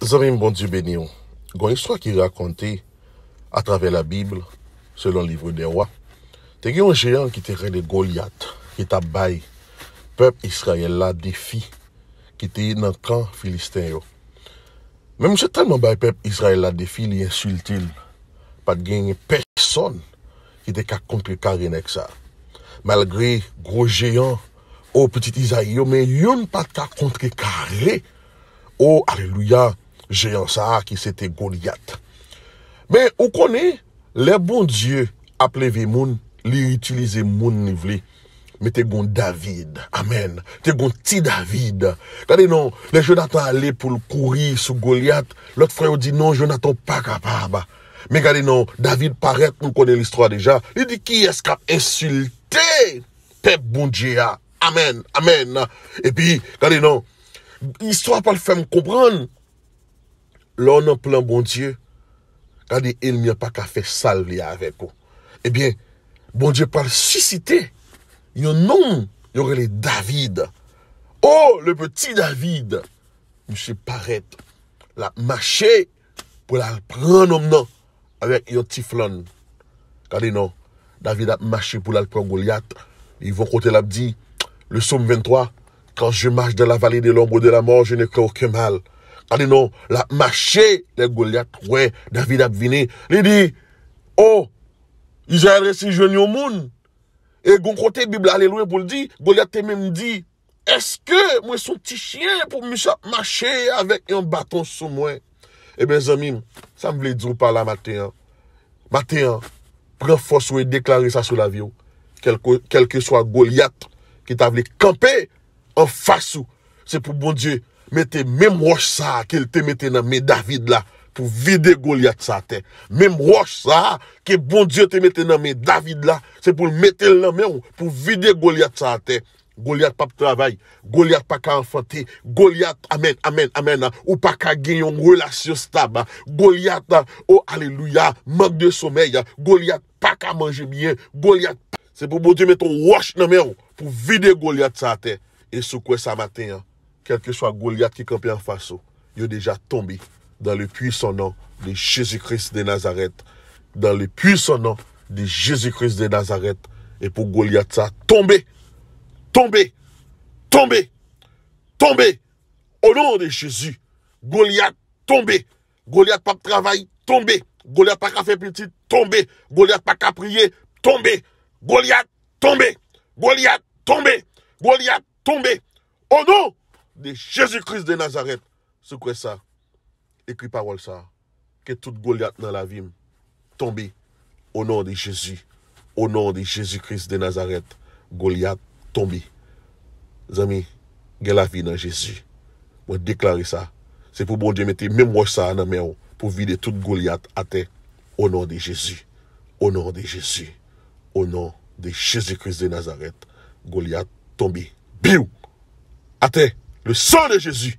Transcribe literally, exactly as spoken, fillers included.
Zanmi m, Bondye beni w. Gon istwa ki rakonte atravè Labib, selon Livre des Rois. Te gen yon jeyan ki te rele Golyat, ki t ap bay pèp Izrayèl la defi, ki te nan kan Filisten yo. Men misye tèlman bay pèp Izrayèl la defi, li ensilte l. Pa t gen pèsonn ki te ka kontrekare nèg sa. Malgre gwo jeyan, o pitit Izayi yo, men youn pa t ka kontrekare, o alelouya, jeyan sa a ki se te Golyat. Men ou konnen, lè Bondye ap leve moun, li itilize moun li vle. Men te gon David. Amèn. Te gon ti David. Gade non, lè Jonatan ale pou l kouri sou Golyat, lòt frè yo di non, Jonatan pa kapab. Men gade non, David parèt, nou konnen listwa deja. Li di kiyès k ap ensilte pèp Bondye a. Amèn, amèn. Epi, gade non, istwa pral fè m konprann, lè w nan plan Bondye, gade enmi an pa ka fè sa l vle avèk ou. Ebyen, Bondye pral sisite yon nonm yo rele David. O, le petit David! Misye parèt, l ap mache pou l al pran nonm nan avèk yon ti flàn. Gade non, David ap mache pou l al pran Golyat. Li rive yon kote, l ap di, le psaume vingt-trois, quand je marche dans la vallée de l'ombre de la mort, je ne crains aucun mal. Gade non, l ap mache, lè Golyat wè David ap vini, li di, o, Izrayèl resi jwenn yon moun. E gon kote Bib la ale lwen pou l di, Golyat te menm di, èske mwen se yon ti chen pou misye ap mache avèk yon baton sou mwen? Ebyen, zanmi m, sa m vle di w pa la maten an. Maten an, pran fòs ou e deklare sa sou lavi w. Kèlke, kèlkeswa Golyat ki ta vle kanpe anfas ou, se pou Bondye mete menm wòch sa a ke l te mete nan men David la pou vide Golyat sa atè. Menm wòch sa a ke Bondye te mete nan men David la, se pou l mete l nan men w pou vide Golyat sa atè. Golyat p ap travay. Golyat pa ka anfante. Golyat, amèn, amèn, amèn. Ou pa ka gen yon relasyon stab. Golyat, o alelouya, mank de somèy. Golyat pa ka manje byen. Golyat, se pou Bondye mete yon wòch nan men w pou vide Golyat sa atè. E si w kwè sa maten an, kèlkeswa Golyat ki kanpe anfas ou, yo deja tonbe. Dans le puissant nom de Jésus-Christ de Nazareth. Dans le puissant nom de Jésus-Christ de Nazareth. E pou Golyat sa tonbe. Tonbe. Tonbe. Tonbe. O non de Jezi. Golyat tonbe. Golyat p ap travay, tonbe. Golyat pa ka fè pitit, tonbe. Golyat pa ka priye, tonbe. Golyat tonbe. Golyat tonbe. Golyat tonbe. O non de Jezi Kris de Nazarèt, si w kwè sa, ekri pawòl sa. Ke tout Golyat nan lavi m tonbe. O non de Jezi. O non de Jezi Kris de Nazarèt, Golyat tonbe. Zanmi, gen lavi nan Jezi. Mwen deklare sa. Se pou Bondye mete menm wòch sa a nan men w pou vide tout Golyat atè. O non de Jezi. O non de Jezi. O non de Jezi Kris de Nazarèt, Golyat tonbe. Biw! Atè. Le sang de Jésus.